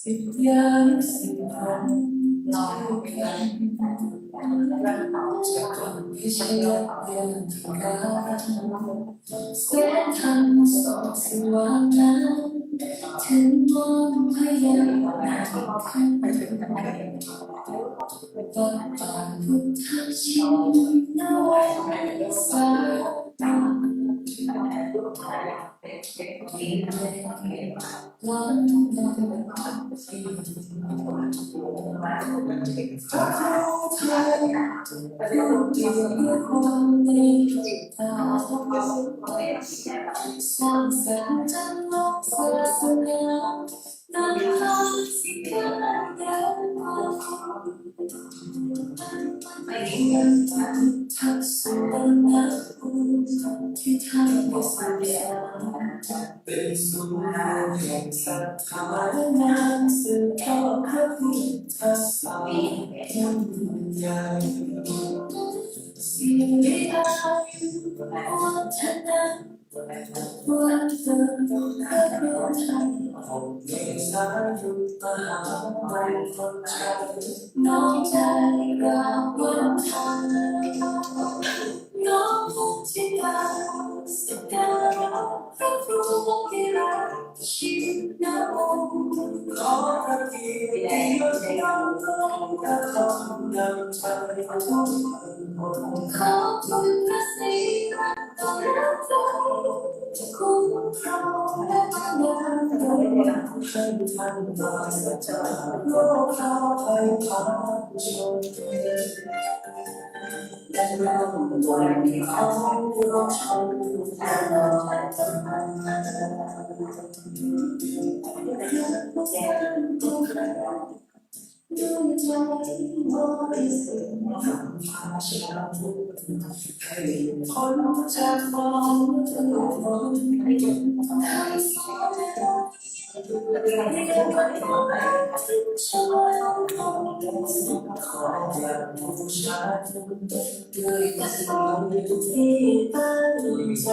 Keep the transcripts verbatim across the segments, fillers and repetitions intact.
สิทธานุสิทธัง จักขุงวิชยญาณทัง เสนทัง ส่องสว่างนั้น ถึงมนต์พญานาค วัดป่าพุทธชินวสาราม สร้างสรรค์จันทร์โลกศาสนา นำพาสิทธาญาณ ไปยังจันทสุวรรณภูมิ ที่ท่านได้สร้างสรรค์ เป็นศูนย์รวมแห่งศรัทธาและงานสืบทอดพระพุทธศาสนา สิริอายุวัฒนะ วันเกิดพระพุทธเจ้า น้อมใจกราบไหว้ท่าน น้อมมุทิตาสักการะพระครูวิรัตชินวงศ์ ขอพระเกียรติยศยอดยอดกระทำนำชัยทุกคน ขอบคุณพระศรีรัตนตรัย คุ้มครองและบันดาลโดย ให้ท่านปราศจากโรคภัยพาสุข และร่ำรวยในของเราทุกคน ด้วยใจบริสุทธิ์นำพาชาวพุทธให้พ้นจากความทุกข์มน ขอกราบบูชาด้วยความที่ตั้งใจ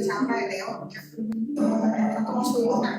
เช้าได้แล้วอย่างเงี้ย ต้องช่วยกัน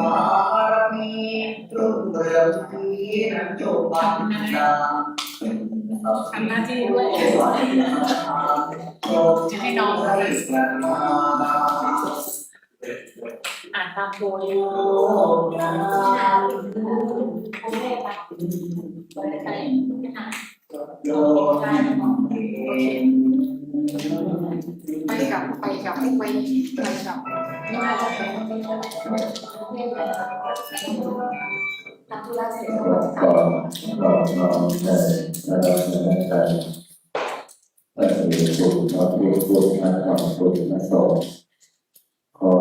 บารมีรุ่งเรืองที่นั้นจงบันดาล ทำหน้าที่ด้วย จะให้น้อง อ่านตามตัวเลย ไปกับ ไปกับ ไป ไปกับ ทำธุระเสร็จแล้วก็จะกลับ ก็ ก็น้อมในพระรัตนตรัย พระสงฆ์ พระพุทธ พระธรรม พระสงฆ์ ขอ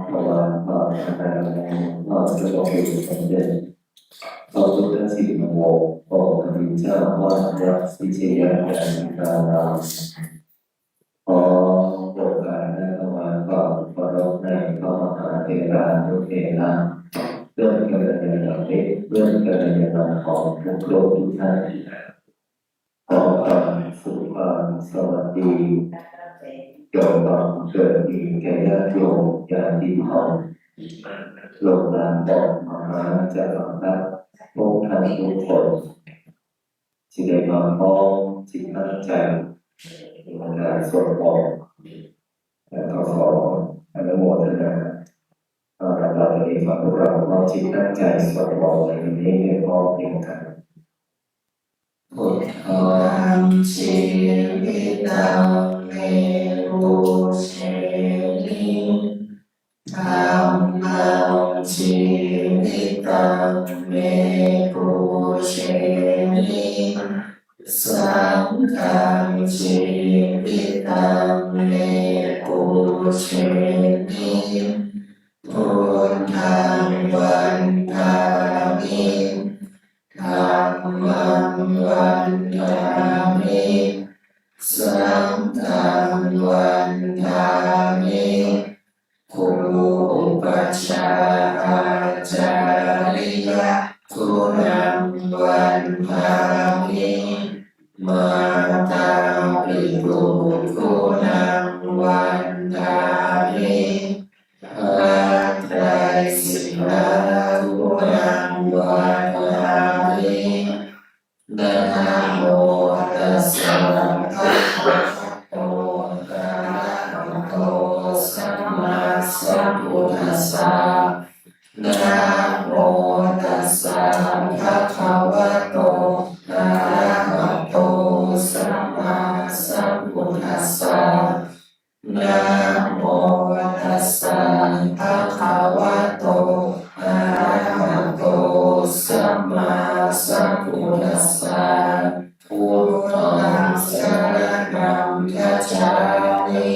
ถวายความอาลัยในพระบาทสมเด็จพระพุทธชินวงศ์ ปกครองเจ้าอาวาสวัดวิทยาคาราม ขอโอกาสและถวายความเคารพในพระมหาเถรานุเถระ เพื่อนกัลยาณมิตร เพื่อนกัลยาณมิตรของทุกรูปทุกท่าน ขอความสุขความสวัสดี จงบังเกิดมีแก่ญาติโยมญาติธรรม โลกนาบอกมหาจักรพรรดิ ทุกท่านทุกคน ที่ได้มาพร้อมจิตตั้งใจในการสวดมนต์ และก็ขออนุโมทนา เอ่อ ต่อจากนี้ขอพวกเราพร้อมจิตตั้งใจสวดมนต์ในวันนี้ให้พร้อมเพรียงกัน Buddhaṃ jīvitaṃ me pūjemi, dhammaṃ jīvitaṃ me pūjemi, saṅghaṃ jīvitaṃ me pūjemi, buddhaṃ vandāmi, dhammaṃ vandāmi, saṅghaṃ vandāmi, gurūpajjhāyācariyaguṇaṃ vandāmi, mātāpituguṇaṃ tassa. Namo tassa bhagavato arahato sammāsambuddhassa. Buddhaṃ saraṇaṃ gacchāmi.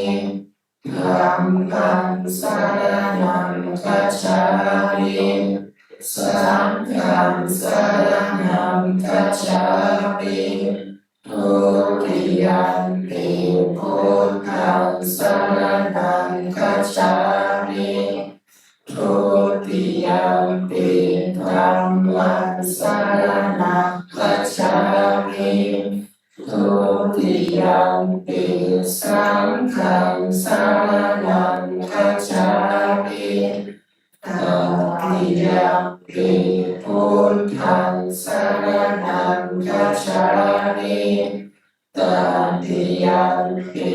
Dhammaṃ saraṇaṃ gacchāmi. Saṅghaṃ saraṇaṃ gacchāmi. Dutiyampi buddhaṃ saraṇaṃ gacchāmi. Dutiyampi dhammaṃ saraṇaṃ gacchāmi. Dutiyampi saṅghaṃ saraṇaṃ gacchāmi. Tatiyampi buddhaṃ saraṇaṃ gacchāmi. Tatiyampi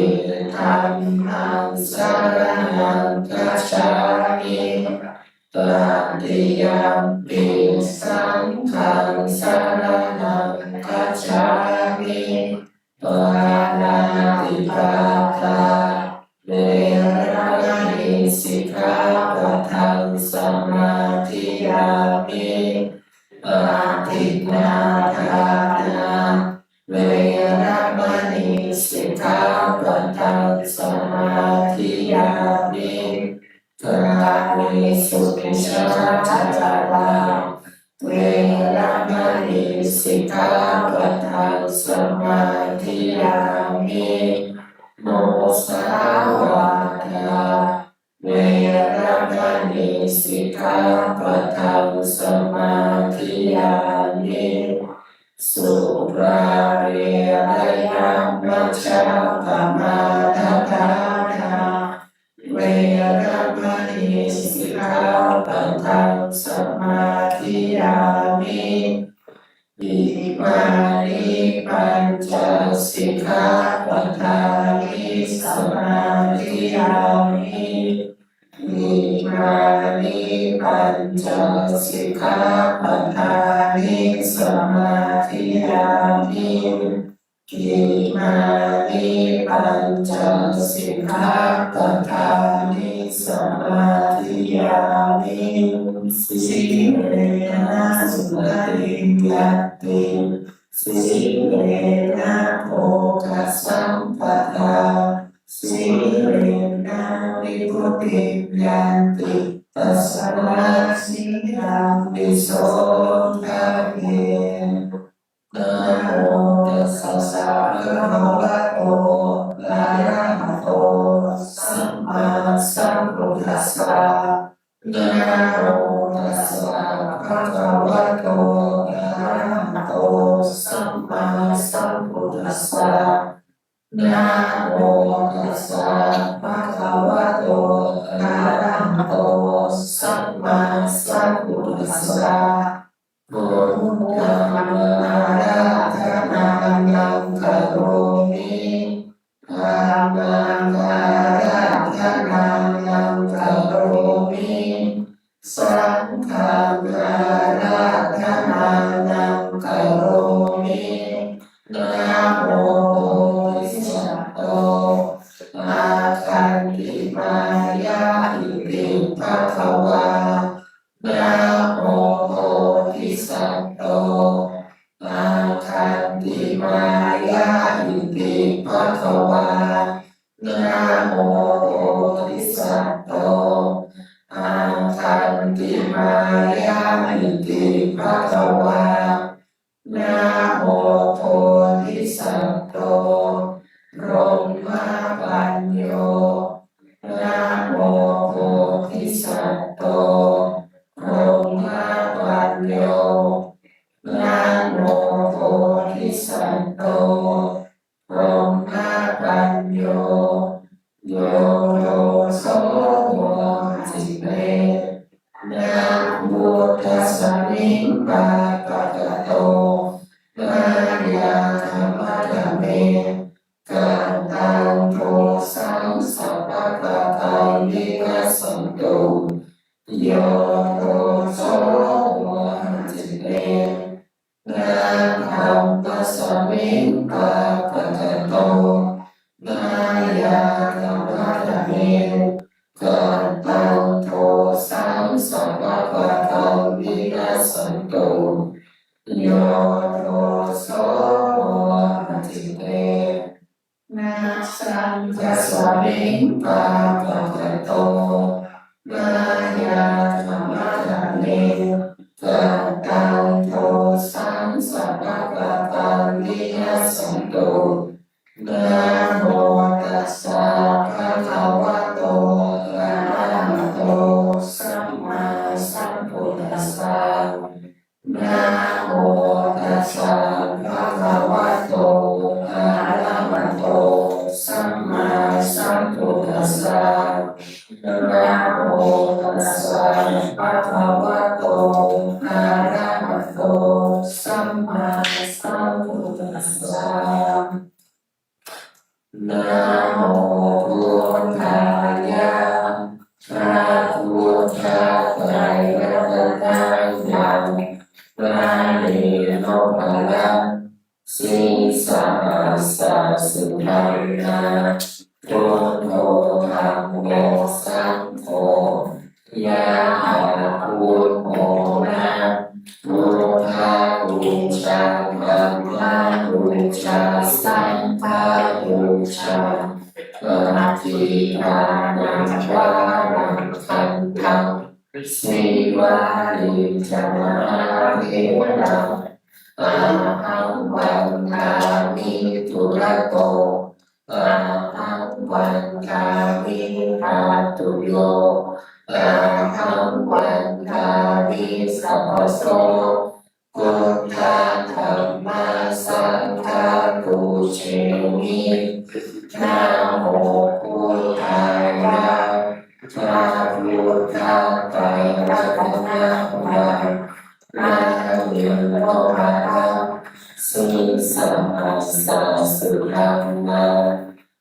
dhammaṃ saraṇaṃ gacchāmi. Tatiyampi saṅghaṃ saraṇaṃ gacchāmi. Pāṇātipātā veramaṇī sikkhāpadaṃ samādiyāmi. Adinnādānā veramaṇī sikkhāpadaṃ samādiyāmi. Kāmesu micchācārā veramaṇī sikkhāpadaṃ samādiyāmi. Musāvādā veramaṇī sikkhāpadaṃ samādiyāmi. Surārāmajappamādaṭṭhānā veramaṇī sikkhāpadaṃ samādiyāmi. Imāni pañca sikkhāpadāni samādiyāmi. Imāni pañca sikkhāpadāni samādiyāmi. Imāni pañca sikkhāpadāni samādiyāmi. Sīlena sugatiṃ yanti, sīlena bhogasampadā, sīlena nibbutiṃ yanti, tasmā sīlaṃ visodhaye. Namo tassa bhagavato arahato sammāsambuddhassa. Namo tassa bhagavato arahato sammāsambuddhassa. Namo tassa bhagavato arahato sammāsambuddhassa. Buddhaṃ ārādhanaṃ karomi. Dhammaṃ ārādhanaṃ karomi. Saṅghaṃ ārādhanaṃ karomi. Namo bodhisatto āgantimāya iti bhagavā. Namo bodhisatto āgantimāya iti bhagavā. Namo bodhisatto āgantimāya iti bhagavā. Namo bodhisatto brahmapañño. Namo bodhisatto brahmapañño. Namo bodhisatto brahmapañño. Yo doso vohati me, na buddhasmiṃ pāpakato, mayā khamatha me kataṃ dosaṃ sabbattha vigacchantu. Yo doso vohati me, na dhammasmiṃ pāpakato, na Tasmiṃ pāpakato mayā dhammadāne kattaṃ dosaṃ sabbapāpā vinassantu. Namo tassa bhagavato arahato sammāsambuddhassa. Namo tassa bhagavato arahato sammāsambuddhassa. Namo tassa bhagavato arahato sammāsambuddhassa. Namo buddhāya. พระพุทธไตรรัตนญาณ มณีนพรัตน์ sīsahassa sudhammā, buddho dhammo saṅgho, yathā buddho na, buddhapūjā dhammapūjā saṅghapūjā, pattidānaṃ varaṃ gandhaṃ, sīvalī ca mahātheraṃ, ahaṃ vandāmi dūrato, ahaṃ vandāmi dhātuyo, ahaṃ vandāmi sabbaso, buddha dhamma saṅgha pūjemi. Namo buddhāya. พระพุทธไตรรัตนญาณ มณีนพรัตน์ sīsahassa sudhammā,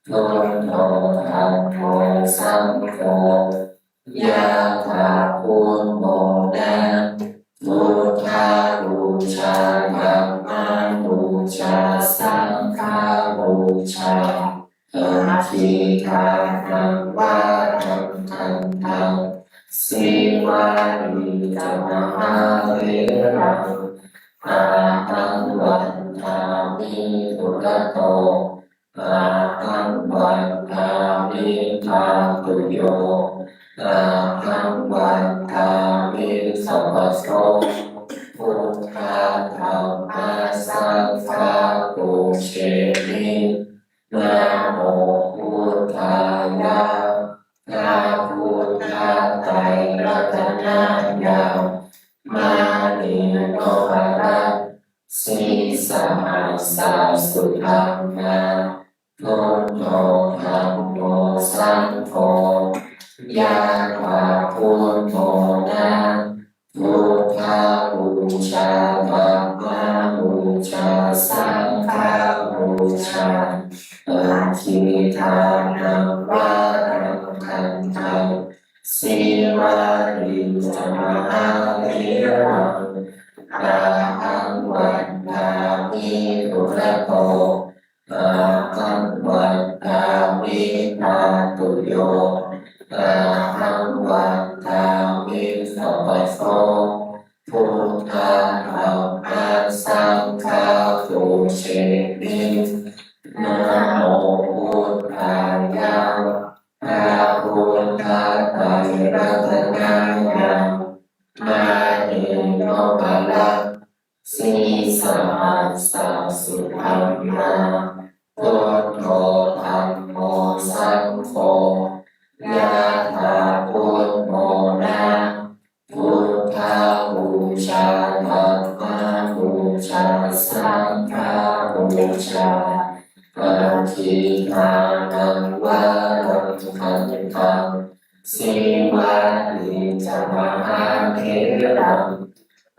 buddho dhammo saṅgho, yathā buddho na, buddhapūjā dhammapūjā saṅghapūjā, pattidānaṃ varaṃ gandhaṃ, sīvalī ca mahātheraṃ, ahaṃ vandāmi dūrato, ahaṃ vandāmi dhātuyo, ahaṃ vandāmi sabbaso, buddha dhamma saṅgha pūjemi. Namo buddhāya. พระพุทธไตรรัตนญาณ มณีนพรัตน์ sīsahassa sudhammā, buddho dhammo saṅgho, yathā buddho na, buddhapūjā dhammapūjā saṅghapūjā, pattidānaṃ varaṃ gandhaṃ, sīvalī ca mahātheraṃ, ahaṃ vandāmi dūrato, ahaṃ vandāmi dhātuyo, ahaṃ vandāmi sabbaso, buddha dhamma saṅgha pūjemi. Namo buddhāya. พระพุทธไตรรัตนญาณ มณีนพรัตน์ sīsahassa sudhammā, buddho dhammo saṅgho, yathā buddho na, buddhapūjā dhammapūjā saṅghapūjā, pattidānaṃ varaṃ gandhaṃ, sīvalī ca mahātheraṃ,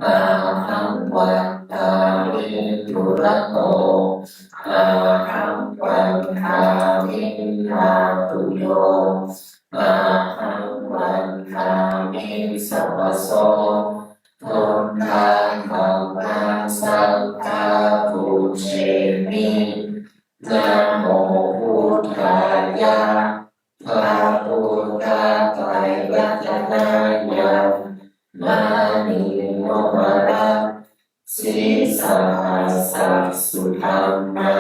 ahaṃ vandāmi dūrato, ahaṃ vandāmi dhātuyo, ahaṃ vandāmi sabbaso, buddha dhamma saṅgha pūjemi. Namo buddhāya. พระพุทธไตรรัตนญาณ มณีนพรัตน์ sīsahassa sudhammā,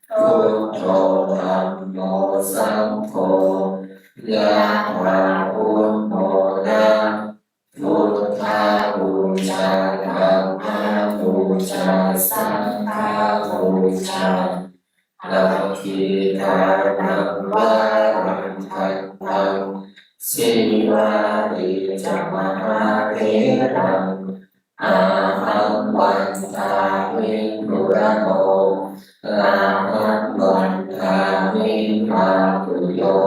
buddho dhammo saṅgho, yathā buddho na, buddhapūjā dhammapūjā saṅghapūjā, dakkhiṇānaṃ varaṃ gandhaṃ, sīlāni ca mahātheraṃ, ahaṃ vandāmi dūrato, ahaṃ vandāmi dhātuyo,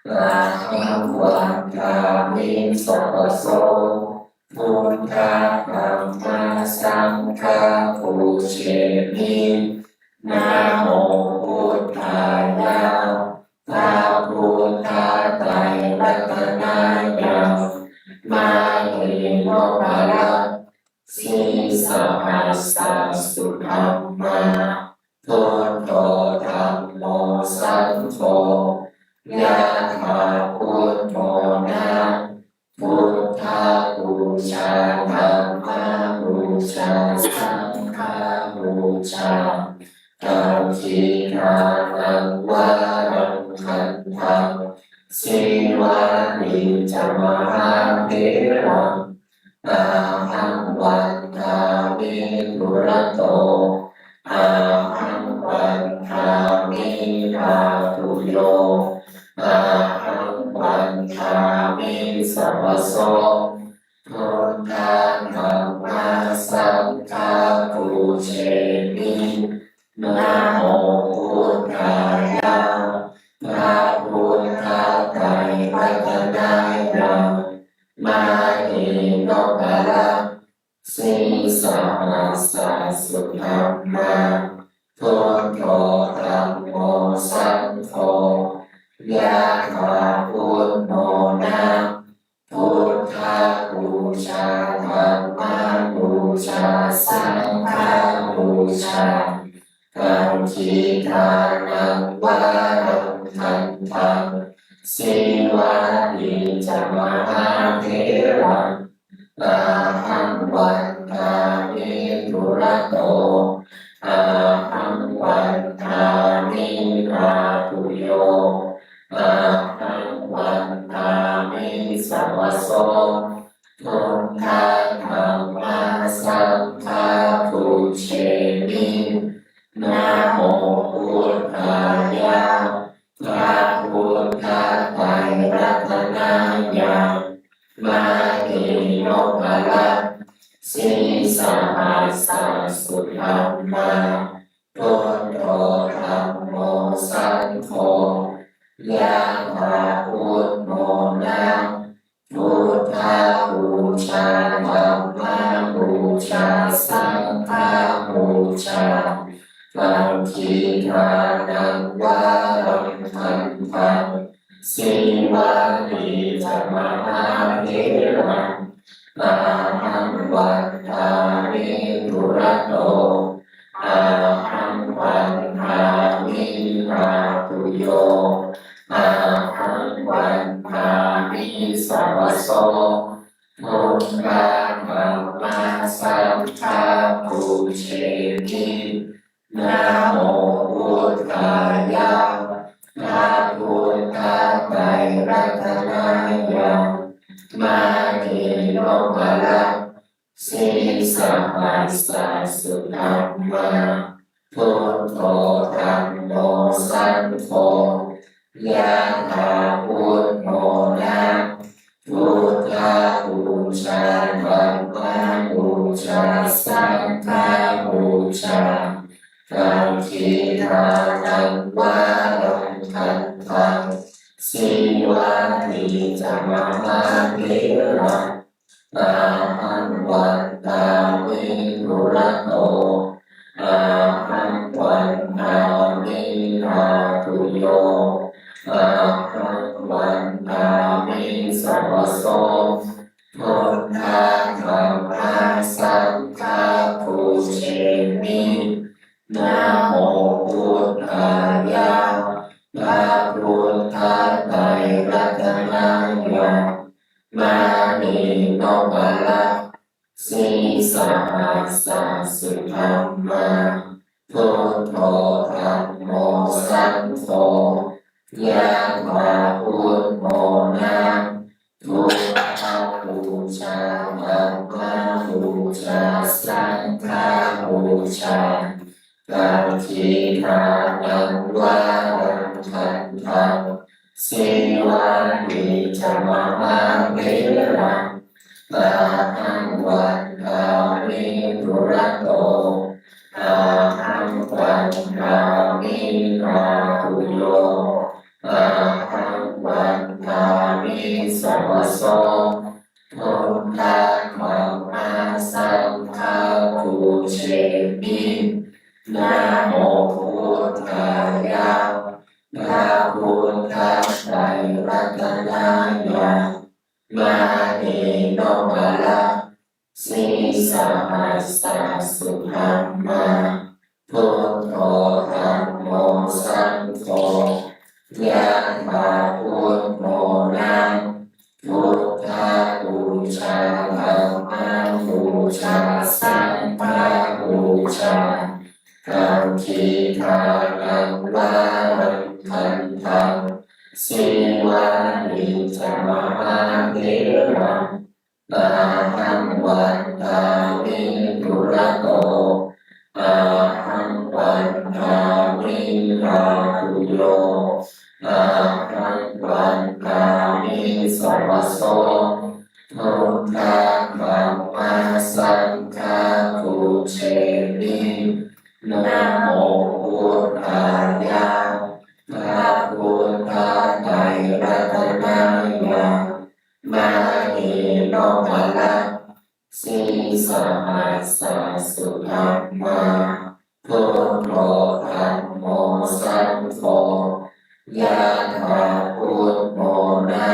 ahaṃ vandāmi sabbaso, buddha dhamma saṅgha pūjemi. Namo buddhāya, พระพุทธไตรรัตนญาณ มณีนพรัตน์ sīsahassa sudhammā, buddho dhammo saṅgho, yathā buddho na, buddhapūjā dhammapūjā saṅghapūjā, dakkhiṇānaṃ varaṃ gandhaṃ, sīlāni ca mahātheraṃ, ahaṃ vandāmi dūrato, ahaṃ vandāmi dhātuyo, ahaṃ vandāmi sabbaso, buddha dhamma saṅgha pūjemi. Namo buddhāya, พระพุทธไตรรัตนญาณ มณีนพรัตน์ sīsahassa sudhammā, buddho dhammo saṅgho, yathā buddho na, buddhapūjā dhammapūjā saṅghapūjā, dakkhiṇānaṃ varaṃ gandhaṃ, sīlāni ca mahātheraṃ, ahaṃ vandāmi dūrato, ahaṃ vandāmi dhātuyo, ahaṃ vandāmi sabbaso, buddha dhamma saṅgha pūjemi. Namo buddhāya, พระพุทธไตรรัตนญาณ มณีนพรัตน์ sīsahassa sudhammā, buddho dhammo saṅgho, yathā buddho na, buddhapūjā dhammapūjā saṅghapūjā, dakkhiṇānaṃ varaṃ gandhaṃ, sīlāni ca mahātheraṃ, ahaṃ vandāmi dūrato, ahaṃ vandāmi dhātuyo, ahaṃ vandāmi sabbaso, buddha dhamma saṅgha pūjemi. Namo buddhāya, พระพุทธไตรรัตนญาณ มณีนพรัตน์ sīsahassa sudhammā, buddho dhammo saṅgho, yathā buddho na, buddhapūjā dhammapūjā saṅghapūjā, dakkhiṇānaṃ varaṃ gandhaṃ, sīlāni ca mahātheraṃ, ahaṃ vandāmi dūrato, ahaṃ vandāmi dhātuyo, ahaṃ vandāmi sabbaso, buddha dhamma saṅgha pūjemi. Namo buddhāya, พระพุทธไตรรัตนญาณ มณีนพรัตน์ sīsahassa sudhammā, buddho dhammo saṅgho, Yathā buddho na buddhapūjā dhammapūjā saṅghapūjā, dakkhiṇānaṃ varaṃ khandhaṃ sīvāni ca mahātheraṃ, tahaṃ vandāmi dūrato, tahaṃ vandāmi dhātuyo, tahaṃ vandāmi sarvaso. Buddha dhamma saṅgha pūjemi. Namo buddhāya. พระพุทธไตรรัตนญาณ มณีนพรัตน์ sīsahassa sudhammā, buddho dhammo saṅgho, yathā buddho na buddhapūjā dhammapūjā saṅghapūjā, dakkhiṇānaṃ varaṃ khandhaṃ sīvāni ca mahātheraṃ, tahaṃ vandāmi dūrato, tahaṃ vandāmi dhātuyo, tahaṃ vandāmi sarvaso. Buddha dhamma saṅgha pūjemi. Namo buddhāya. พระพุทธไตรรัตนญาณ มณีนพรัตน์ sīsahassa sudhammā, buddho dhammo saṅgho, yathā buddho na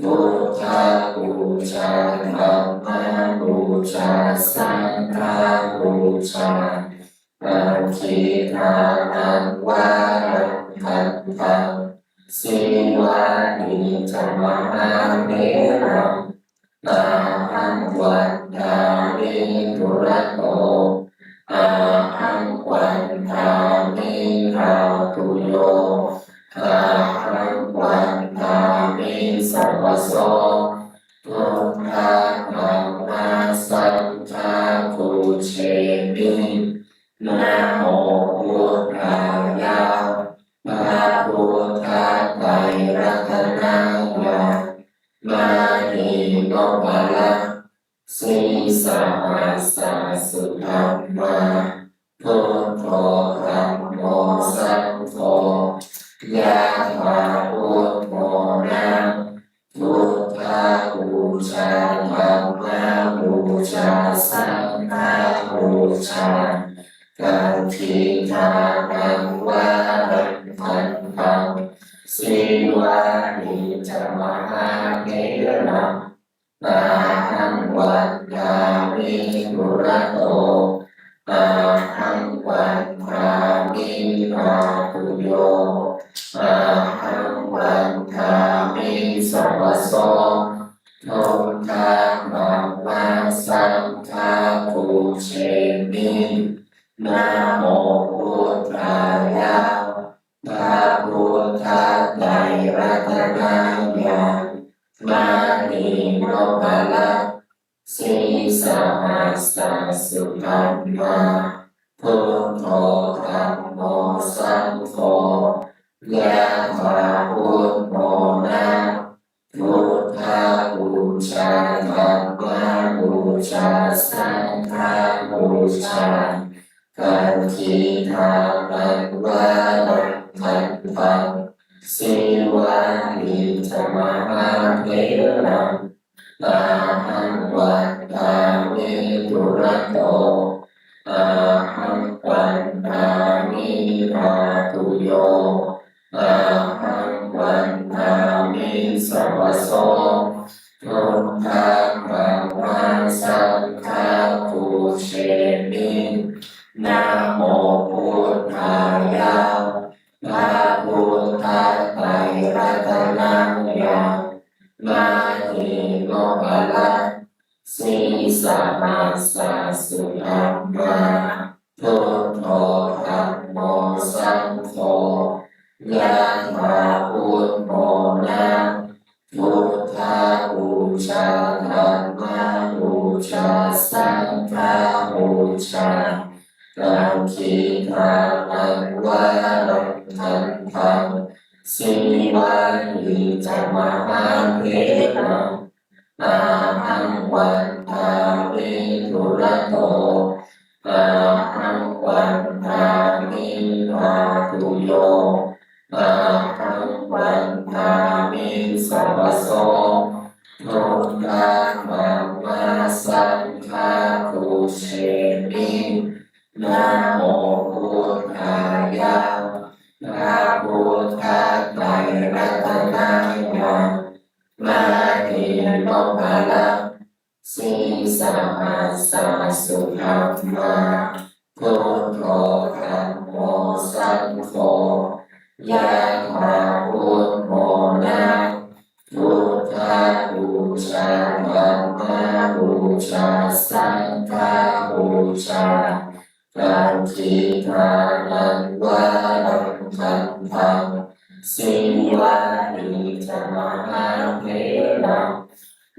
buddhapūjā dhammapūjā saṅghapūjā, dakkhiṇānaṃ varaṃ khandhaṃ sīvāni ca mahātheraṃ, tahaṃ vandāmi dūrato, tahaṃ vandāmi dhātuyo, tahaṃ vandāmi sarvaso. Buddha dhamma saṅgha pūjemi. Namo buddhāya. พระพุทธไตรรัตนญาณ มณีนพรัตน์ sīsahassa sudhammā, buddho dhammo saṅgho, yathā buddho na buddhapūjā dhammapūjā saṅghapūjā, dakkhiṇānaṃ varaṃ khandhaṃ sīvāni ca mahātheraṃ, tahaṃ vandāmi dūrato, tahaṃ vandāmi dhātuyo, tahaṃ vandāmi sarvaso. Buddha dhamma saṅgha pūjemi. Namo buddhāya. พระพุทธไตรรัตนญาณ มณีนพรัตน์ sīsahassa sudhammā, buddho dhammo saṅgho, yathā buddho na buddhapūjā dhammapūjā saṅghapūjā, dakkhiṇānaṃ varaṃ khandhaṃ sīvāni ca mahātheraṃ, tahaṃ vandāmi dūrato, tahaṃ vandāmi dhātuyo, tahaṃ vandāmi sarvaso. Buddha dhamma saṅgha pūjemi. Namo buddhāya. พระพุทธไตรรัตนญาณ มณีนพรัตน์ sīsahassa sudhammā, buddho dhammo saṅgho, yathā pūjā, saṅghapūjā, dakkhiṇānaṃ varaṃ khandhaṃ, sīvāni ca mahātheraṃ, ahaṃ vandāmi dūrato, ahaṃ vandāmi dhātuyo, ahaṃ vandāmi sabbaso, buddha dhamma saṅgha pūjemi, namo buddhāya, พระพุทธไตรรัตนญาณ มณีนพรัตน์ sīsahassa sudhammā, buddho dhammo saṅgho, yathābudmona, buddhapūjā, dhammapūjā, saṅghapūjā, dakkhiṇānaṃ varaṃ khandhaṃ, sīvāni ca mahātheraṃ,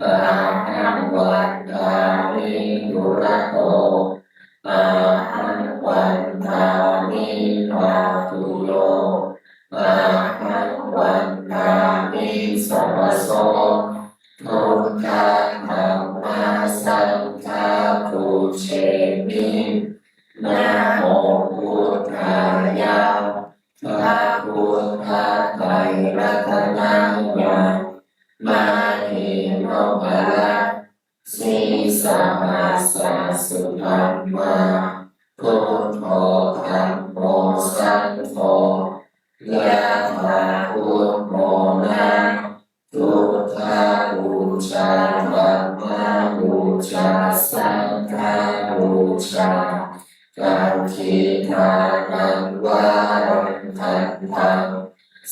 ahaṃ vandāmi dūrato, ahaṃ vandāmi dhātuyo, ahaṃ vandāmi sabbaso, buddha dhamma saṅgha pūjemi, namo buddhāya, พระพุทธไตรรัตนญาณ มณีนพรัตน์ sīsahassa sudhammā, buddho dhammo saṅgho, yathābudmona, buddhapūjā, dhammapūjā, saṅghapūjā, dakkhiṇānaṃ varaṃ khandhaṃ,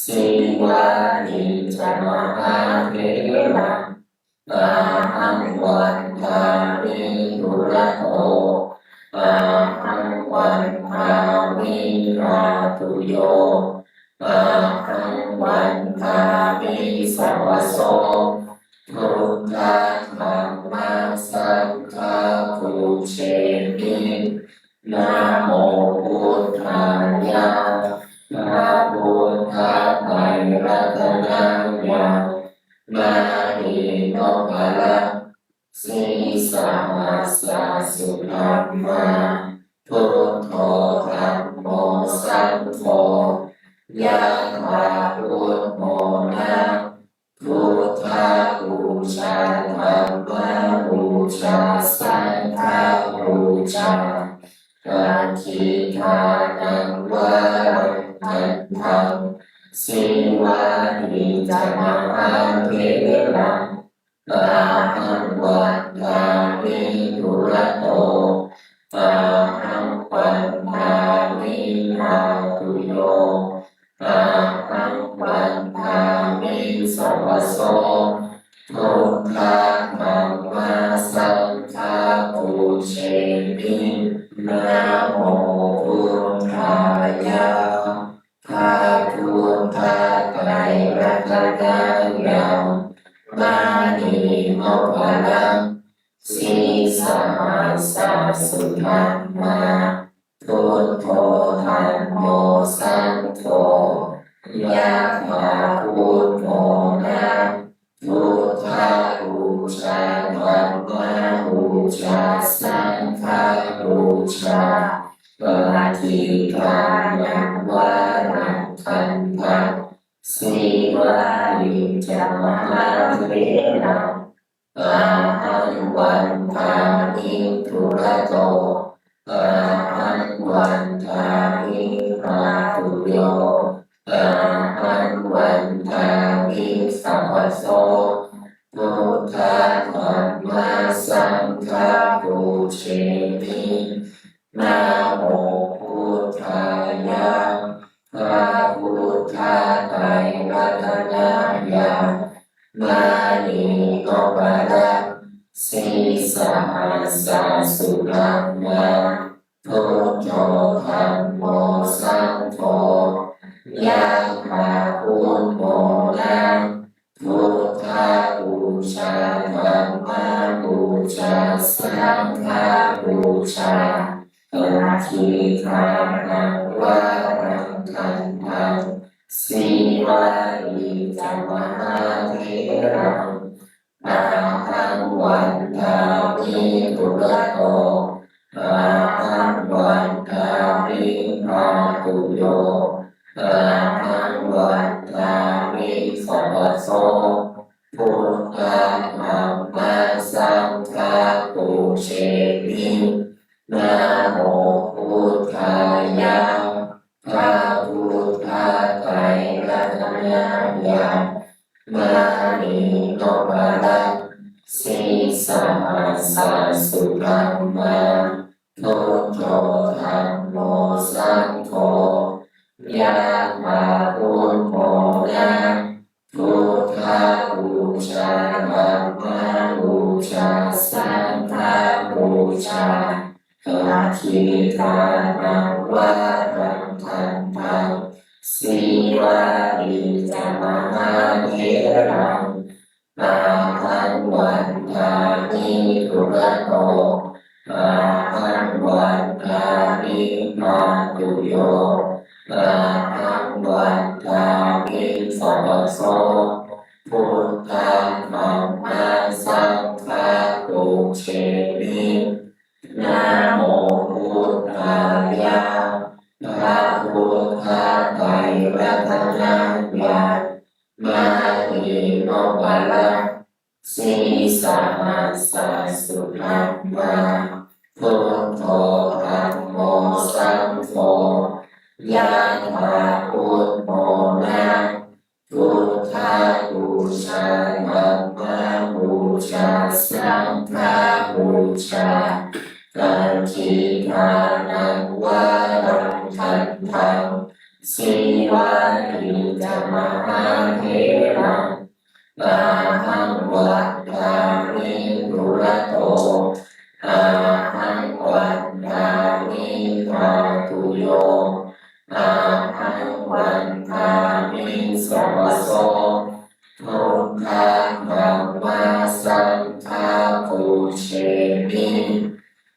sīvāni ca mahātheraṃ, ahaṃ vandāmi dūrato, ahaṃ vandāmi dhātuyo, ahaṃ vandāmi sabbaso, buddha dhamma saṅgha pūjemi, namo buddhāya, พระพุทธไตรรัตนญาณ มณีนพรัตน์ sīsahassa sudhammā, buddho dhammo saṅgho, yathābudmona, buddhapūjā, dhammapūjā, saṅghapūjā, dakkhiṇānaṃ varaṃ khandhaṃ, sīvāni ca mahātheraṃ, ahaṃ vandāmi dūrato, ahaṃ vandāmi dhātuyo, ahaṃ vandāmi sabbaso, buddha dhamma saṅgha pūjemi, namo buddhāya, พระพุทธไตรรัตนญาณ มณีนพรัตน์ sīsahassa sudhammā, buddho dhammo saṅgho, yathābudmona, buddhapūjā, dhammapūjā, saṅghapūjā, dakkhiṇānaṃ varaṃ khandhaṃ, sīvāni ca mahātheraṃ, ahaṃ vandāmi dūrato, ahaṃ vandāmi dhātuyo, ahaṃ vandāmi sabbaso, buddha dhamma saṅgha pūjemi, namo buddhāya, พระพุทธไตรรัตนญาณ มณีนพรัตน์ sīsahassa sudhammā, buddho dhammo saṅgho, yathābudmona, buddhapūjā, dhammapūjā, so, buddha dhamma saṅgha pūjemi. Namo buddhāya. พระพุทธไตรรัตนญาณ มณีนพรัตน์ sīsahassa sudhammā, buddho dhammo saṅgho, yathā buddho na, buddhapūjā dhammapūjā saṅghapūjā, aggidānaṃ varaṃ gandhaṃ, sīvalī ca mahātheraṃ, ahaṃ vandāmi dūrato, ahaṃ vandāmi dhātuyo, ahaṃ vandāmi sabbaso, buddha dhamma saṅgha pūjemi. Namo buddhāya. พระพุทธไตรรัตนญาณ มณีนพรัตน์ sīsahassa sudhammā, buddho dhammo saṅgho, yathā buddho na, buddhapūjā dhammapūjā saṅghapūjā, aggidānaṃ varaṃ gandhaṃ, sīvalī ca mahātheraṃ, ahaṃ vandāmi dūrato, ahaṃ vandāmi dhātuyo, ahaṃ vandāmi sabbaso, buddha dhamma saṅgha pūjemi.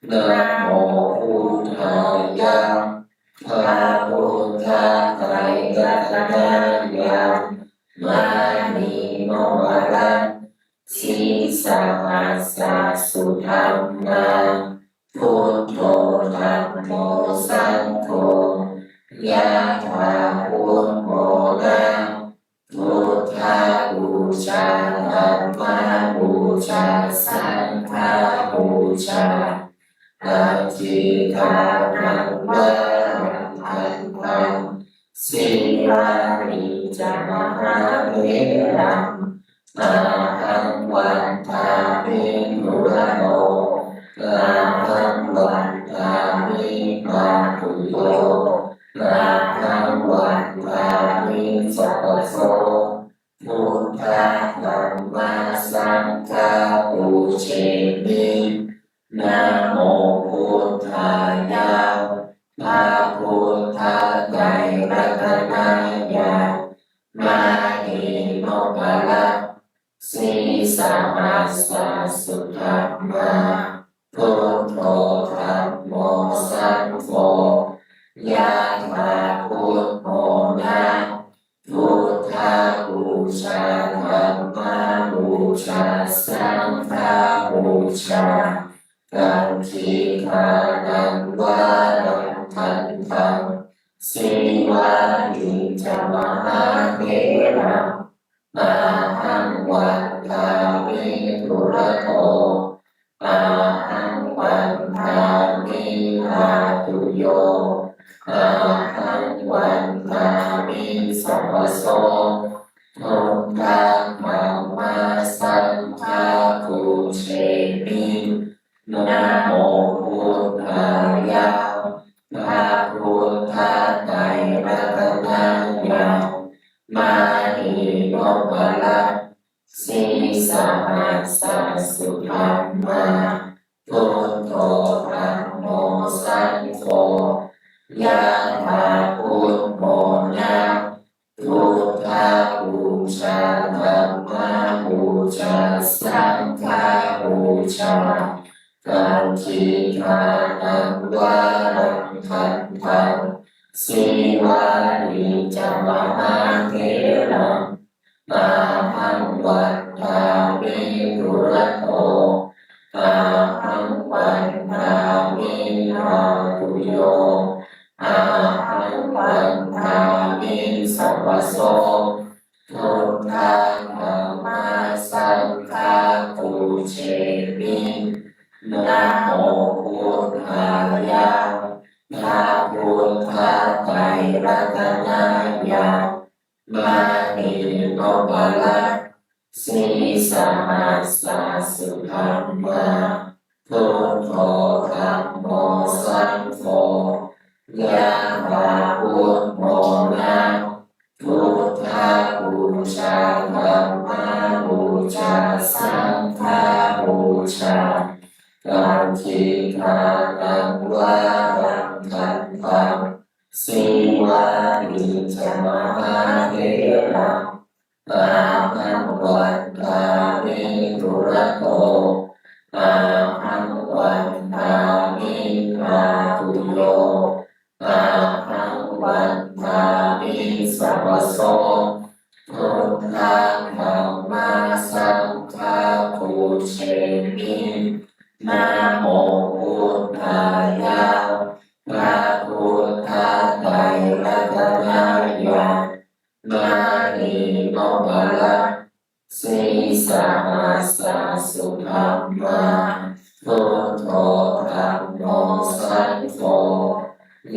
Namo buddhāya. พระพุทธไตรรัตนญาณ มณีนพรัตน์ sīsahassa sudhammā, buddho dhammo saṅgho, yathā buddho na, buddhapūjā dhammapūjā saṅghapūjā, aggidānaṃ varaṃ gandhaṃ, sīvalī ca mahātheraṃ, ahaṃ vandāmi dūrato, ahaṃ vandāmi dhātuyo, ahaṃ vandāmi sabbaso, buddha dhamma saṅgha pūjemi. Namo buddhāya. พระพุทธไตรรัตนญาณ มณีนพรัตน์ sīsahassa sudhammā, buddho dhammo saṅgho, yathā buddho na, buddhapūjā dhammapūjā saṅghapūjā, aggidānaṃ varaṃ gandhaṃ, sīvalī ca mahātheraṃ, ahaṃ vandāmi dūrato, ahaṃ vandāmi dhātuyo, ahaṃ vandāmi sabbaso, buddha dhamma saṅgha pūjemi. Namo buddhāya. พระพุทธไตรรัตนญาณ มณีนพรัตน์ sīsahassa sudhammā, buddho dhammo saṅgho, yathā buddho na, buddhapūjā dhammapūjā saṅghapūjā, aggidānaṃ varaṃ gandhaṃ, sīvalī ca mahātheraṃ, ahaṃ vandāmi dūrato, ahaṃ vandāmi dhātuyo, ahaṃ vandāmi sabbaso, buddha nobalassīsahassa sudhammā. Buddho dhammo saṅgho yathā buddhamona. Buddhapūjā dhammapūjā saṅghapūjā. Dakkhiṇānaṃ varaṃ khandhaṃ sīvāni ca mahātheraṃ. Ahaṃ vandāmi dūrato, ahaṃ vandāmi bhātuyo, ahaṃ vandāmi savaso. Buddhaṃ dhammaṃ saṅghaṃ pūjemi. Namo buddhāya. พระพุทธไตรรัตนญาณ มณีนพรัตน์ sīsahassa sudhammā. Buddho dhammo saṅgho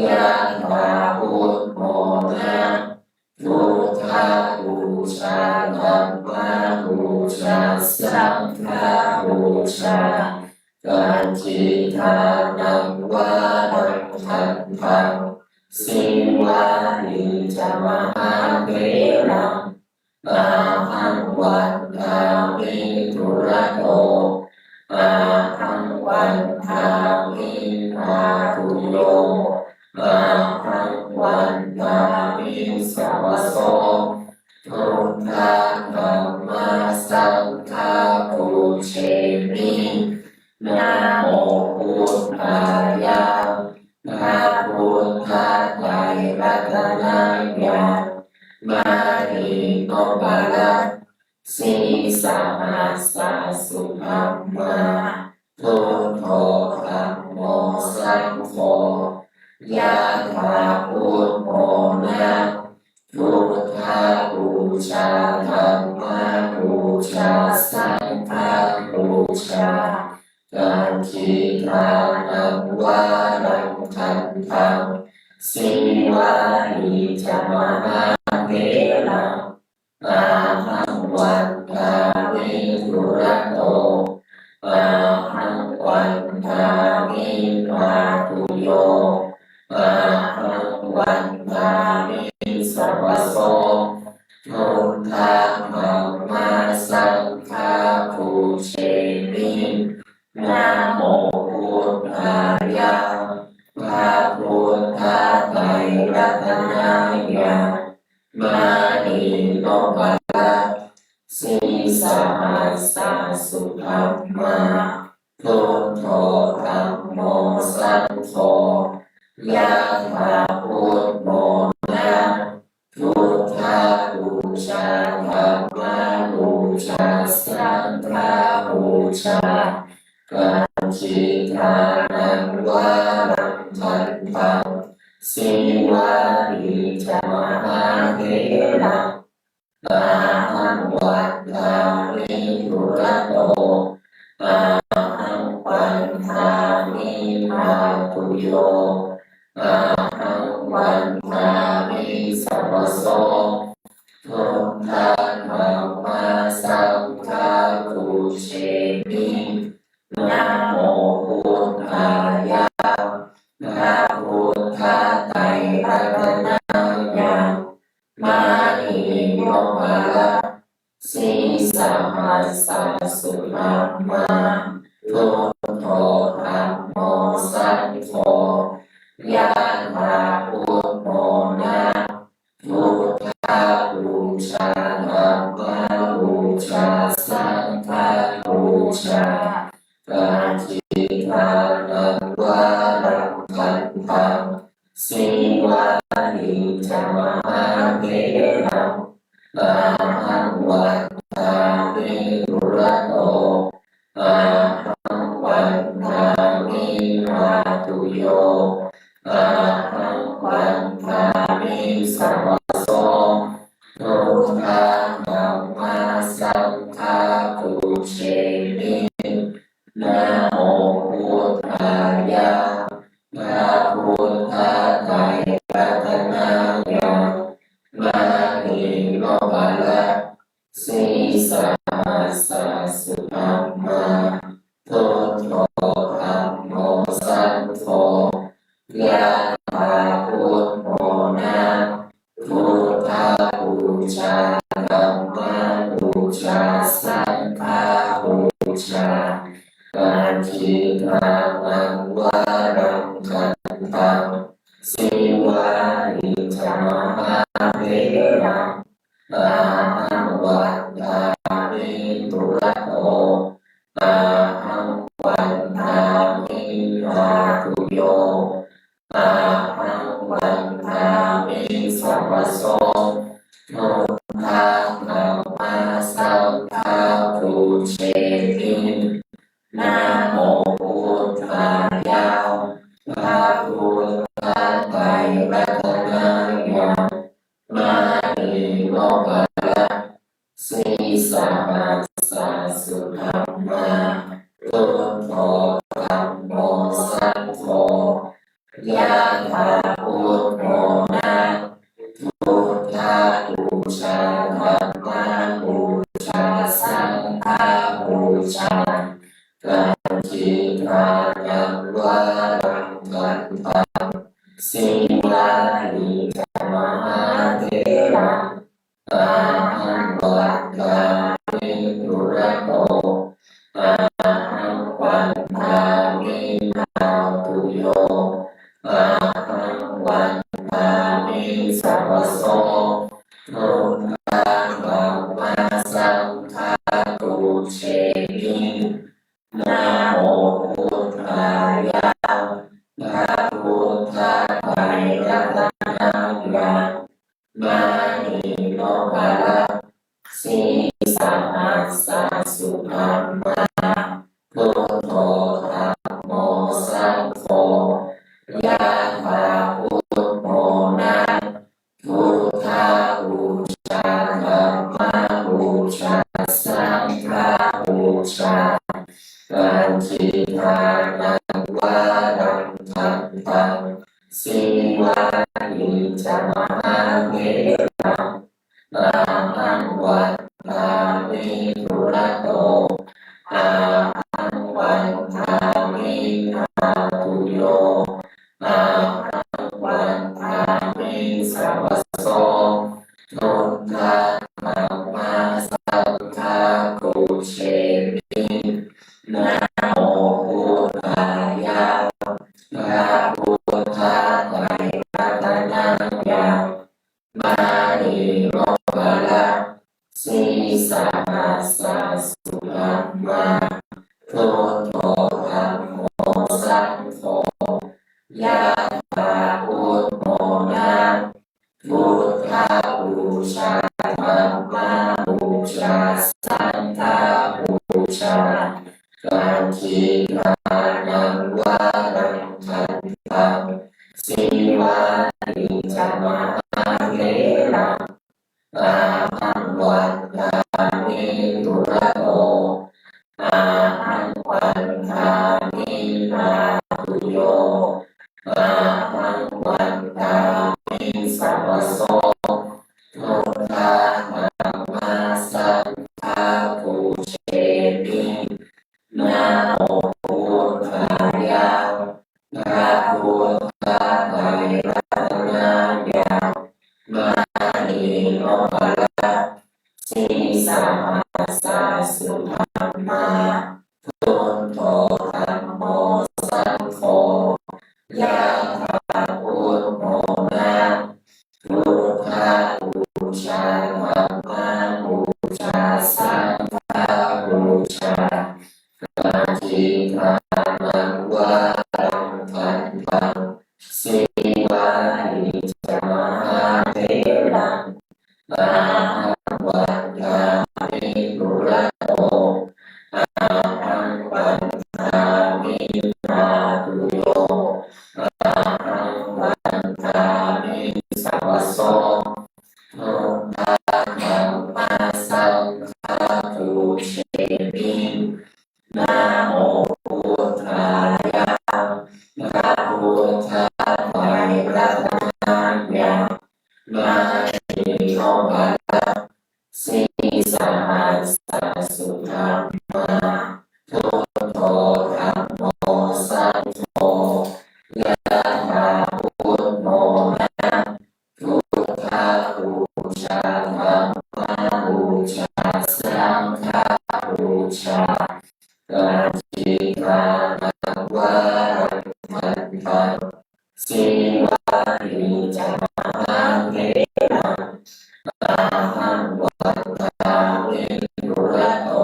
yathā buddhamona. Buddhapūjā dhammapūjā saṅghapūjā. Dakkhiṇānaṃ varaṃ khandhaṃ sīvāni ca mahātheraṃ. Ahaṃ vandāmi dūrato, ahaṃ vandāmi bhātuyo, ahaṃ vandāmi savaso. Buddhaṃ dhammaṃ saṅghaṃ pūjemi. Namo buddhāya. พระพุทธไตรรัตนญาณ มณีนพรัตน์ sīsahassa sudhammā. Buddho dhammo saṅgho yathā buddhamona. Buddhapūjā dhammapūjā saṅghapūjā. Dakkhiṇānaṃ varaṃ khandhaṃ sīvāni ca mahātheraṃ. Ahaṃ vandāmi dūrato, ahaṃ vandāmi bhātuyo, ahaṃ vandāmi savaso. Buddhaṃ dhammaṃ saṅghaṃ pūjemi. Namo buddhāya. พระพุทธไตรรัตนญาณ มณีนพรัตน์ sīsahassa sudhammā. Buddho dhammo saṅgho yathā buddhamona. Buddhapūjā dhammapūjā saṅghapūjā. Dakkhiṇānaṃ varaṃ khandhaṃ sīvāni ca mahātheraṃ. Ahaṃ vandāmi dūrato, ahaṃ vandāmi bhātuyo, ahaṃ vandāmi savaso. Buddhaṃ dhammaṃ saṅghaṃ pūjemi. Namo buddhāya. พระพุทธไตรรัตนญาณ มณีนพรัตน์ sīsahassa sudhammā. Buddho dhammo saṅgho yathā buddhamona. Buddhapūjā dhammapūjā saṅghapūjā. Dakkhiṇānaṃ varaṃ khandhaṃ sīvāni ca mahātheraṃ. Ahaṃ vandāmi dūrato, ahaṃ vandāmi bhātuyo, ahaṃ vandāmi savaso. Buddhaṃ dhammaṃ saṅghaṃ pūjemi. Namo buddhāya. พระพุทธไตรรัตนญาณ มณีนพรัตน์ pūjemi. Namo buddhāya, พระพุทธไตรรัตนญาณ มณีนพรัตน์ sīsahassa subrahmā, buddho dhammo saṅgho, yathā buddho na, buddhapūjā dhammapūjā saṅghapūjā, paṭiggaṇaṃ varaṃ dhammaṃ, sīvāni ca mahātheraṃ, ahaṃ vandāmi dūrato, ahaṃ vandāmi dhātuyo, ahaṃ vandāmi sarvaso, buddha dhamma saṅgha pūjemi. Namo buddhāya, พระพุทธไตรรัตนญาณ มณีนพรัตน์ sīsahassa subrahmā, buddho dhammo saṅgho, yathā buddho na, buddhapūjā dhammapūjā saṅghapūjā, paṭiggaṇaṃ varaṃ dhammaṃ, sīvāni ca mahātheraṃ, ahaṃ vandāmi dūrato, ahaṃ vandāmi dhātuyo, ahaṃ vandāmi sarvaso, buddha dhamma saṅgha pūjemi. Namo buddhāya, พระพุทธไตรรัตนญาณ มณีนพรัตน์ sīsahassa subrahmā, buddho dhammo saṅgho, yathā buddho na, buddhapūjā dhammapūjā saṅghapūjā, paṭiggaṇaṃ varaṃ dhammaṃ, sīvāni ca mahātheraṃ, ahaṃ vandāmi dūrato, ahaṃ vandāmi dhātuyo, ahaṃ vandāmi sarvaso, buddha dhamma saṅgha pūjemi. Namo buddhāya, พระพุทธไตรรัตนญาณ มณีนพรัตน์ sīsahassa subrahmā, buddho dhammo saṅgho, yathā buddho na, buddhapūjā dhammapūjā saṅghapūjā, paṭiggaṇaṃ varaṃ dhammaṃ, sīvāni ca mahātheraṃ, ahaṃ vandāmi dūrato,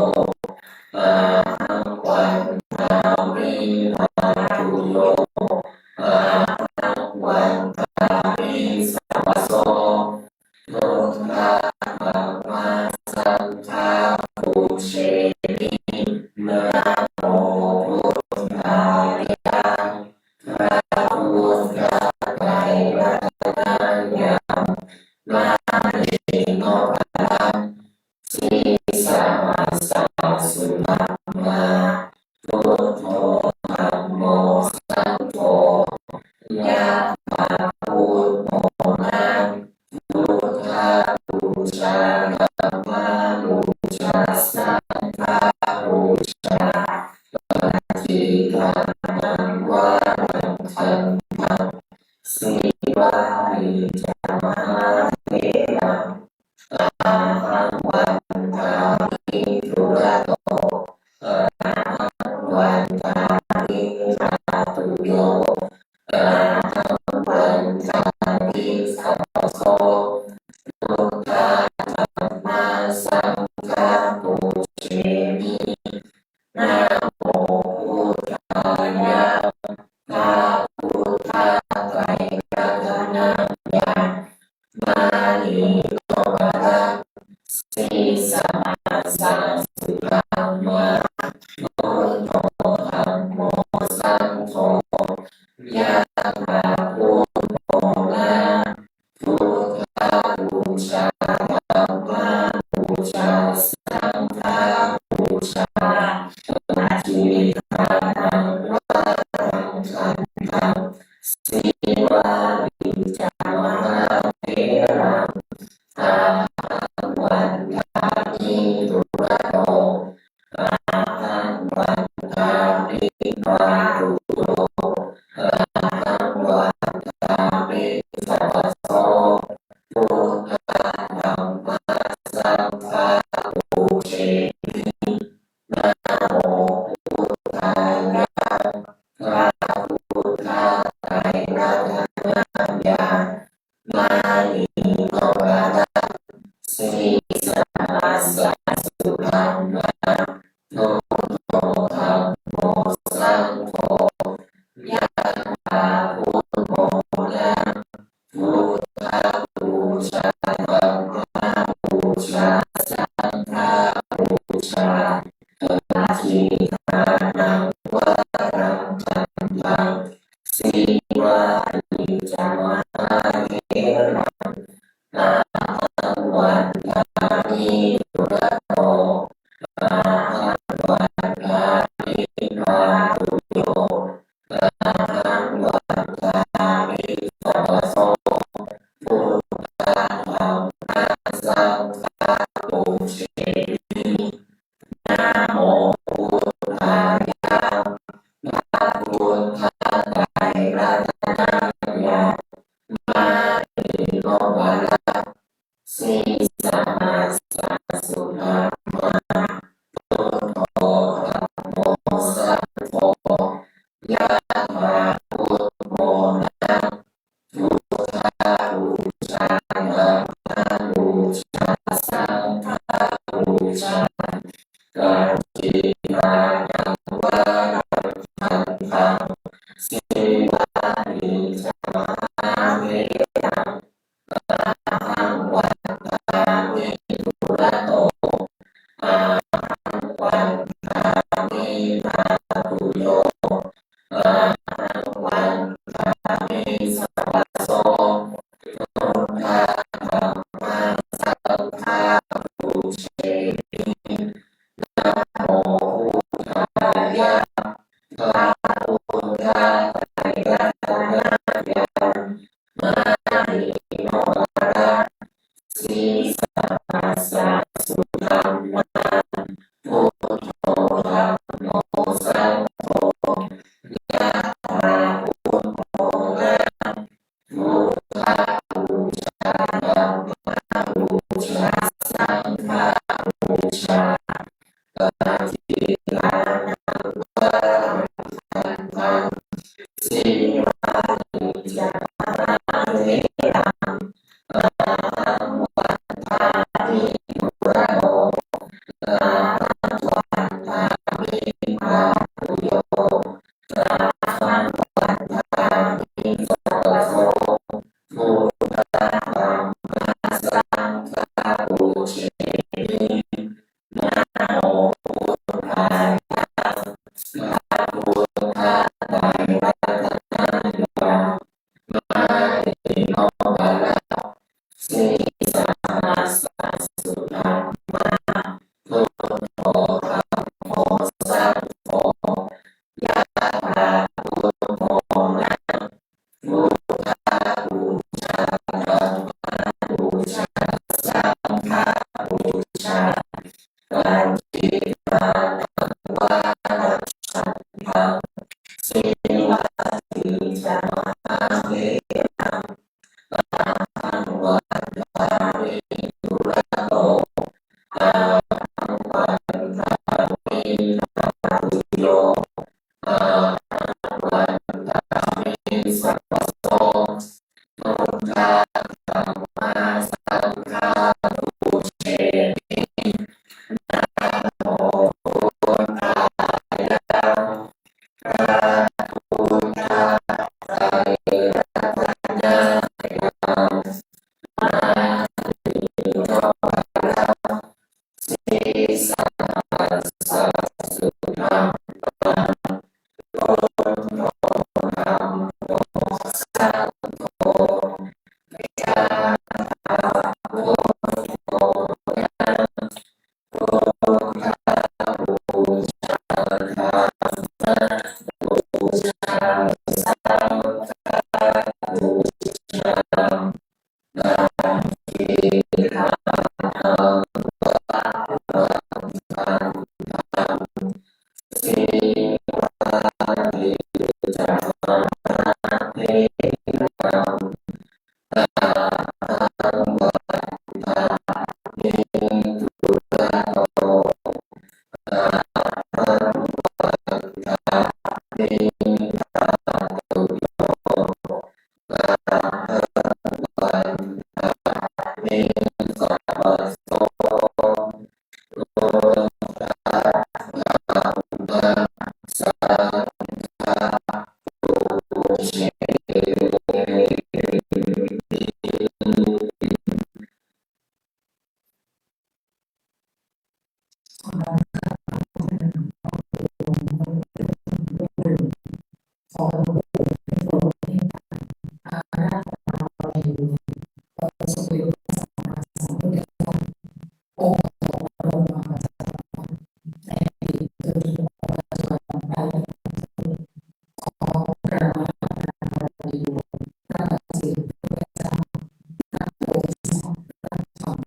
Sīsahassa sudhammā, buddho dhammo saṅgho, yathā buddho na, buddhapūjā dhammapūjā saṅghapūjā, paṭiggaṇhānaṃ varaṃ khandhaṃ, sīvalī ca mahātheraṃ, tahaṃ vandāmi dūrato, tahaṃ vandāmi bhātuyo, tahaṃ vandāmi sabbaso, buddha dhamma saṅgha pūjemi, namo buddhāya, พระ buddha ไตรรัตนญาณ มณีนพรัตน์ sīsahassa sudhammā, buddho dhammo saṅgho, yathā buddho na, buddhapūjā dhammapūjā saṅghapūjā, paṭiggaṇhānaṃ varaṃ khandhaṃ, sīvalī ca mahātheraṃ, tahaṃ vandāmi dūrato, tahaṃ vandāmi bhātuyo, tahaṃ vandāmi sabbaso, buddha dhamma saṅgha pūjemi, namo buddhāya, พระ buddha ไตรรัตนญาณ มณีนพรัตน์ sīsahassa sudhammā, buddho dhammo saṅgho, yathā buddho na, buddhapūjā dhammapūjā saṅghapūjā, paṭiggaṇhānaṃ varaṃ khandhaṃ, sīvalī ca mahātheraṃ, tahaṃ vandāmi dūrato, tahaṃ vandāmi bhātuyo, tahaṃ vandāmi sabbaso, buddha dhamma saṅgha pūjemi, namo buddhāya, พระ buddha ไตรรัตนญาณ มณีนพรัตน์ sīsahassa sudhammā, buddho dhammo saṅgho, yathā buddho na, buddhapūjā dhammapūjā saṅghapūjā, paṭiggaṇhānaṃ varaṃ khandhaṃ, sīvalī ca mahātheraṃ, tahaṃ vandāmi dūrato, tahaṃ vandāmi bhātuyo, tahaṃ vandāmi sabbaso, buddha dhamma saṅgha pūjemi, namo buddhāya, พระ buddha ไตรรัตนญาณ มณีนพรัตน์ sīsahassa sudhammā, buddho dhammo saṅgho, yathā buddho na, buddhapūjā dhammapūjā saṅghapūjā, paṭiggaṇhānaṃ varaṃ khandhaṃ, sīvalī ca mahātheraṃ, tahaṃ vandāmi dūrato, tahaṃ vandāmi bhātuyo, tahaṃ vandāmi sabbaso, buddha dhamma saṅgha pūjemi, namo ขอพระองค์ให้โปรดเมตตาอาราธนาบารมีองค์สมเด็จพระสัมมาสัมพุทธเจ้า องค์ปฐมบรมศาสดา ในอดีตจนถึงปัจจุบันได้ทั้งสิ้น ขอพระอาราธนาบารมีพระบาทสมเด็จพระพุทธเจ้า พระโพธิสัตว์ พระธรรม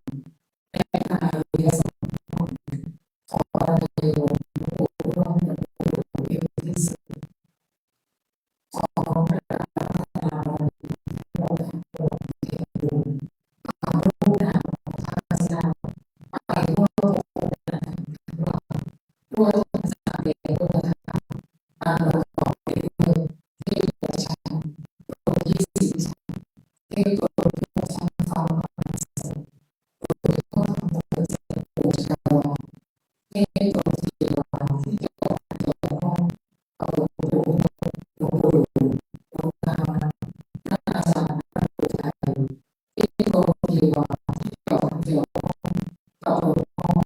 และพระอริยสงฆ์ทั้งหลาย ขอบารมีหลวงปู่ร่วมหลวงปู่เป็นที่สุด ขอพระอาราธนาบารมีพระพุทธองค์เทพบุญ พาลูกหลานของข้าพเจ้า ไปทั่วทุกแห่งทั่วทั้งสามแดนทั่วทั้ง อันประกอบไปด้วยเทพชั้นพรหมยี่สิบชั้น เทพพรหมชั้นฟ้าบรรเสริฐ โดยทั่วทั้งหมดเจ็ดดวงจักรวาล เทพพรหมเทวาที่เกี่ยวข้องกับหลวงปู่ หลวงปู่หลวงตา พระอาจารย์ พระอุทัย เทพพรหมเทวาที่เกี่ยวข้องกับหลวงพ่อ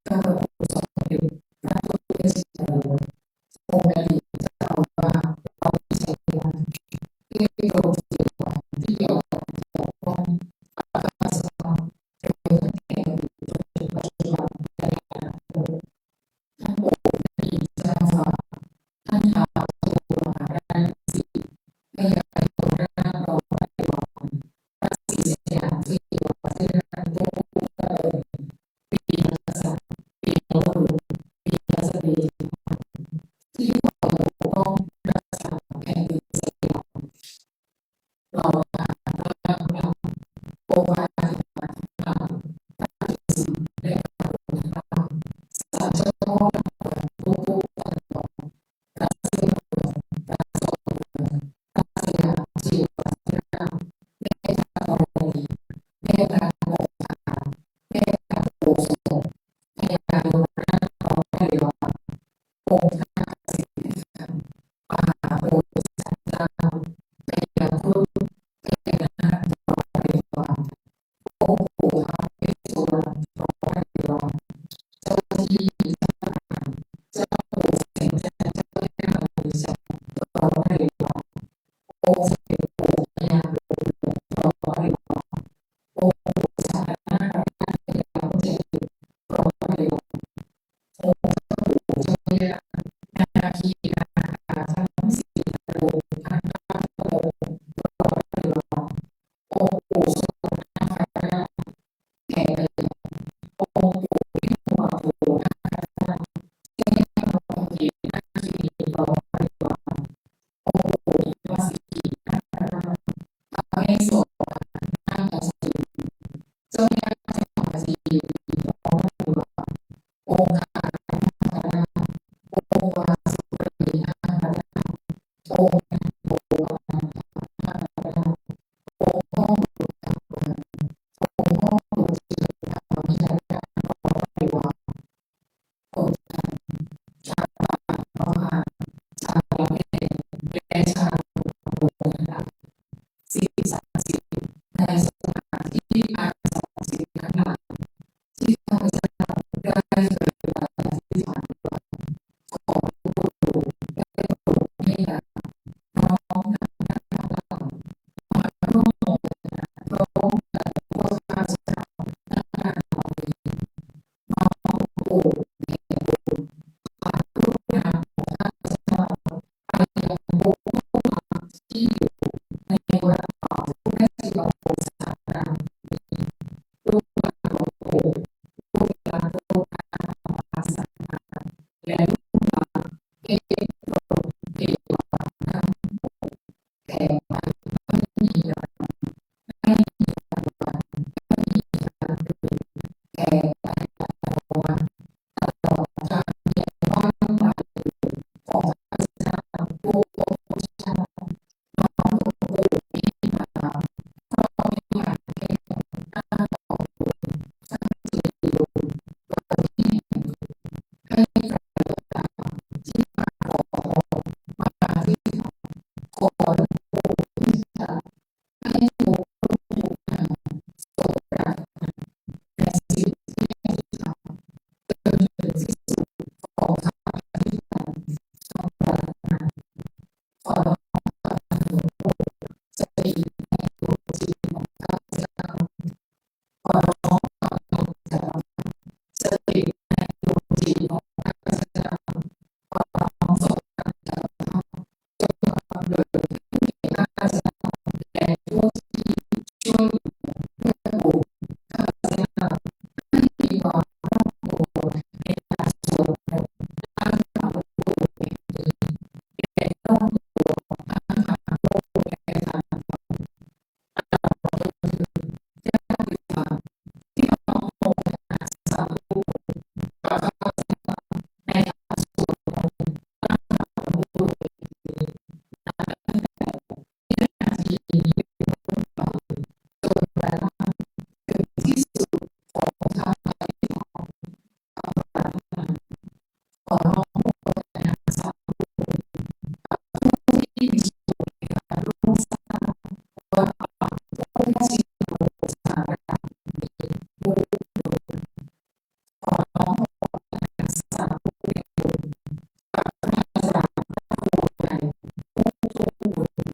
พระบรมสมเด็จพระพุทธเจ้า องค์อดีตเจ้าอาวาสวัดชัยยา เทพพรหมเทวาที่เกี่ยวข้องกับข้าพเจ้า โดยตั้งแต่อดีตจนถึงปัจจุบันและอนาคต ทั้งองค์พระผู้มีพระภาคเจ้าฟ้า ท่านท้าวสุโธทนะมหาราชทั้งสี่ พญาโยมราชพร้อมบริวาร พระศรีสยามเทวาธิราชควบคู่พระองค์ ปีนักษัตริย์ ปีนวรุณ ปีนักษัตริย์ ที่คอยปกป้องรักษาแผ่นดินสยาม เหล่าทหารราชทั้งหลาย องค์อาจารย์ทั้งหลาย พระภิกษุและพระสงฆ์ทั้งหลาย สัตว์เจ้าพ่อทั้งหลาย ผู้ผู้ปกครอง พระเจ้าเมือง พระจอมเมือง พระสยามเทวาธิราช แม่ธรณี แม่พระโมคคัลลา แม่พระโกศล พญายมราชพร้อมบริวาร องค์พระสิทธิคำ มหาโพธิสัตว์เจ้า พญาครุฑ พญานาคพร้อมบริวาร องค์ปู่ท้าวเวสสุวรรณพร้อมบริวาร เจ้าที่เจ้าทาง เจ้าปู่แสงจันทร์ เจ้าแม่มณีจันทร์พร้อมบริวาร องค์สมเด็จปู่พญาบุญหลวงพร้อมบริวาร องค์ปู่สมเด็จพระนารายณ์พญามุจลินพร้อมบริวาร บุญ